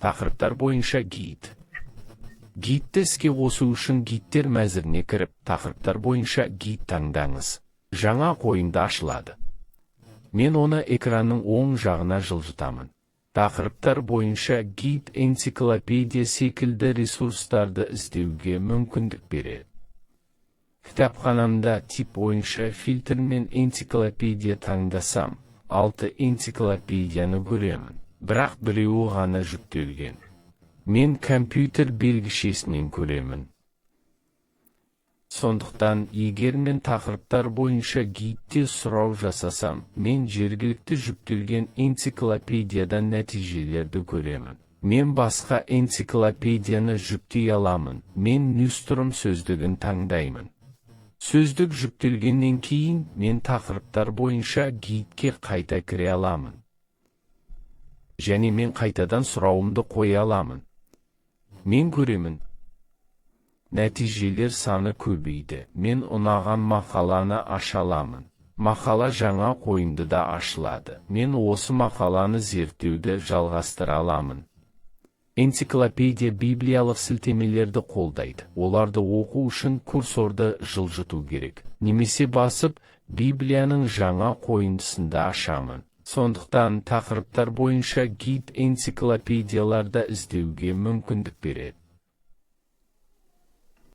Тақырыптар бойынша гид. Гидті іске қосу үшін гидтер мәзіріне кіріп, тақырыптар бойынша гид таңдаңыз. Жаңа қойынды ашылады. Мен оны экранның оң жағына жылжытамын. Тақырыптар бойынша гид энциклопедия секілді ресурстарды іздеуге мүмкіндік береді. Кітапханамда тип бойынша фильтрмен энциклопедия таңдасам, алты энциклопедияны көремін, бірақ біреуі ғана жүктелген. Мен компьютер белгішесінен көремін. Сондықтан, егер мен тақырыптар бойынша гидте сұрау жасасам, мен жергілікті жүктелген энциклопедиядан нәтижелерді көремін. Мен басқа энциклопедияны жүктей аламын. Мен Ньюстром сөздігін таңдаймын. Сөздік жүктелгеннен кейін мен тақырыптар бойынша гидке қайта кіре аламын. Және мен қайтадан сұрауымды қоя аламын. Мен көремін. Нәтижелер саны көбейді. Мен ұнаған мақаланы аша аламын. Мақала жаңа қойындыда ашылады. Мен осы мақаланы зерттеуді жалғастыра аламын. Энциклопедия библиялық сілтемелерді қолдайды. Оларды оқу үшін курсорды жылжыту керек. Немесе басып, Библияның жаңа қойындысында ашамын. Сондықтан тақырыптар бойынша гид энциклопедияларда іздеуге мүмкіндік береді.